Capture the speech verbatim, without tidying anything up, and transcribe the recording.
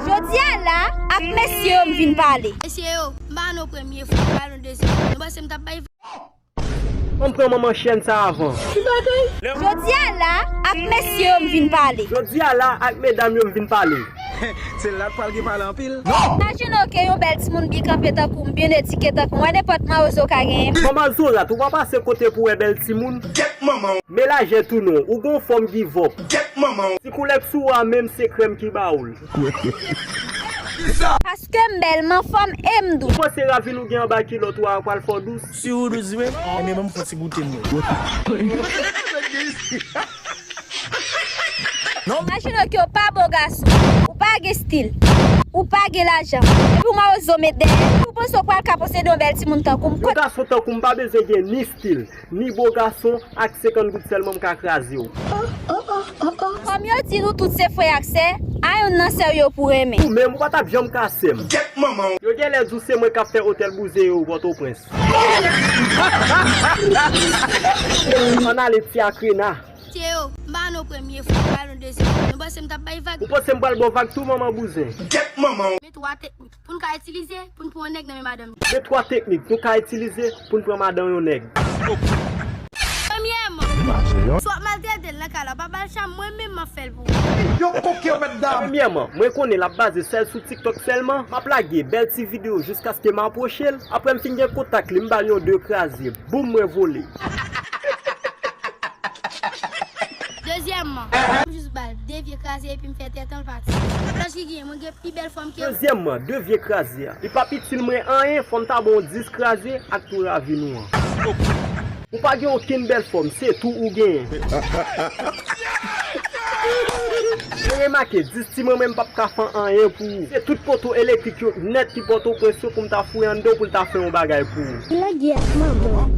Jodi a la, ak mesye yo m vin pale. Mesye yo, m pa nan premye fwa, m pa nan dezyèm. Nou panse m t ap bay vag? Ann pran manman chèn sa avan. Jodi a la, ak mesye yo m vin pale. Jodi a la, ak medam yo m vin pale. Se la k pral gen pale anpil. Imajine w ke yon bèl timoun byen kanpe tankou m, byen edike tankou m, wè nenpòt mawozo w ka genyen. Manman Zorat, ou pa pase kote pou wè bèl timoun. Gèt manman w. Men lajè tou non, ou gon fòm give up. Gèt manman w. Si koulè k sou ou a menm se krèm ki ba ou l. Paske m bèl, m anfòm e m dous. Ou panse ravin ou gen anba kilòt ou a pral fè w dous? Si ou dous vre, enben ban m fè yon ti goute m wè. Imajine w ke w pa bo gason, ou pa gen stil, ou pa gen lajan, epi w mawozo met dèyè, ou panse w pral ka posede yon bèl timoun tankou m? Yon gason tankou m pa bezwen gen ni stil, ni bo gason, ak senkant goud sèlman m ka kraze w. Kòm yo di nou tout se frè ak sè, a youn nan sè w yo pou renmen. Ou menm ou pa t ap janm ka sè m. Gèt manman w. Yo genlè di w se mwen k ap fè otèl bouzen yo Pòtoprens. Ann ale ti akrena. Mesye yo, m pa nan premye fwa, m pa nan dezyèm. Nou panse m t ap bay vag? Ou panse m pral ba w vag tou, manman bouzen? Gèt manman w. Men twa teknik pou n ka itilize pou n pran yon nèg nan men madanm nou. Men twa teknik nou ka itilize pou n pran madan yon nèg. Premyèman, si w ap maltrete l nan kay la, pa ba l cham, mwen menm m ap fè l pou ou. Yo koke yo mèt dam. Premyèman, mwen konnen l ap baze sèl sou TikTok sèlman. M ap lage bèl ti videyo jiskaske m apwoche l. Apre m fin gen kontak li, m ba l yon de kraze. Boum, mwen vole. Dezyèmman, m jis ba l de vye kraze epi m fè tèt an l pati. Lòt ki gen, mwen gen pi bèl fòm ke ou. Dezyèmman, de vye kraze a. Li p ap itil mwen anyen, fò m ta ba w dis kraze ak tou ravin ou an. Ou pa gen okenn bèl fòm, se tou ou genyen. Mwen remake, dis ti mwen mwen m p ap ka fè anyen pou ou. Se tout poto elektrik yo nèt ki Pòtoprens yo pou m ta foure anndan w pou l ta fè yon bagay pou ou. Lagèt manman.